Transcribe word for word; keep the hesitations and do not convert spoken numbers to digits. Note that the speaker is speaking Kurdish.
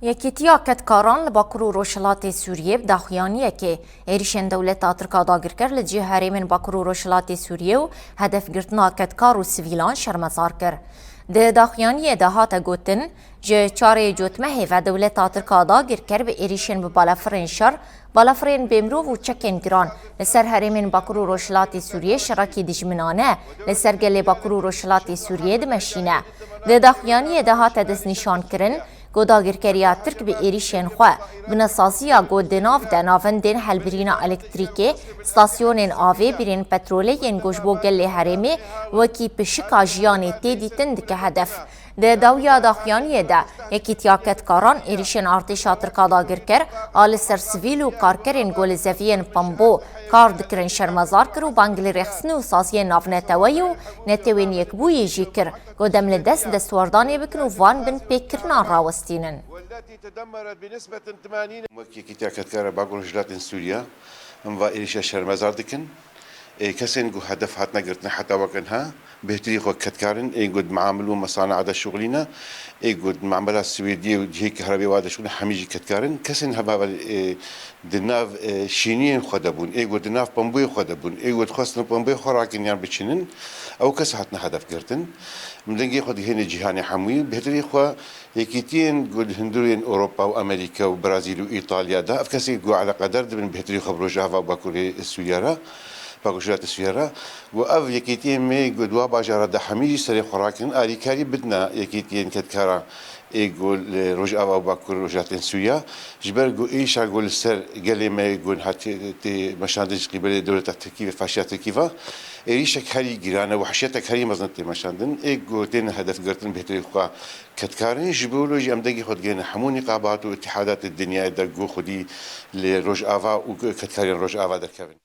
Yekîtiya Kedkaran li Bakur û Rojhilatê Sûriyê bi daxuyaniyekê êrîşên dewleta Tirk a dagirker li dijî herêmên Bakur û Rojhilatê Sûriyê û hedefgirtina kedkar û sivîlan şermezar kir. Di daxuyaniyê de hate gotin, ji çarê Cotmehê ve dewleta Tirk a dagirker bi êrîşên bi balafirên şer, balafirên bêmirov û çekên giran li ser herêmên Bakur û Rojhilatê Sûriyê şerekî dijminane li ser gelê Bakur û Rojhilatê Sûriyê dimeşîne. Di daxuyaniyê de hate destnîşankirin, ku dagirkeriya Tirk bi êrîşên xwe, binesaziya ku di nav de navendên helbirîna elektrîkê, stasyonên avê, birên petrolê yên ku ji bo gelê herêmê wekî pişika jiyanê tê dîtin dike hedef. Di dawiya daxuyaniyê de, Yekîtiya Kedkaran êrîşên artêşa Tirk a dagirker a li ser sivîl û karkerên ku li zeviyên Pembo kar dikirin şermezar kir û bang li rêxistin û saziyên navneteweyî û Netewên Yekbûyî jî kir, ku dem li dest destwerdanê bikin û van binpêkirinan rawestînin. Wek Yekîtiya Kedkara Bakur Rojhilatên Sûriye, em va êrîşa şermezar dikin. Ê, kesên ku hedef hatine girtin heta weke niha, bêhtirî xwe kedkar in, ê ku di meamil û mesana de şixulîne, ê ku di meamila Swêdiyê û cihê kehrebê wa de şixulîne, hemî jî kedkar in. Kesên heva, ê, di nav, e, şîniyên xwe de bûn, ê ku di nav pembûyê xwe de bûn, ê ku dixwestin pembûyê xwe rakin yan biçînin, ew kes hatine hedef girtin. Min dengê xwe digihêne cîhanê hemûyî, bêhtirî xwe yekîtiyên ku di hundirên Ewropa û Amerîka û Brazîl û Îtalya de, ev kesê ku eleqedar dibin bêhtirî xwe bi Rojava û Bakurê Sûriya re, Bakur Rojhilatê Sûriya re, ku ev yekîtiyên me ku di wa bajara de hemî jî serê xwe rakin, alîkarî bidine yekîtiyên kedkara ê ku li Rojava û Bakur Rojhilatên Sûriya, ji ber ku êrîşa ku li ser gelê me ku niha tê, tê meşandin ji qîbelê dewleta Tirkî ve, faşiya Tirkî ve, êrîşek herî giran e, wehşiyetek herî mezin tê meşandin. Ê ku tên hedef girtin bêhtirî xwe kedkar in, ji bo wilo jî em dengê xwe digihêne hemû nîqabat û îtîhadatê dinyayê de ku xwedî li Rojava û kedkarên Rojava derkevin.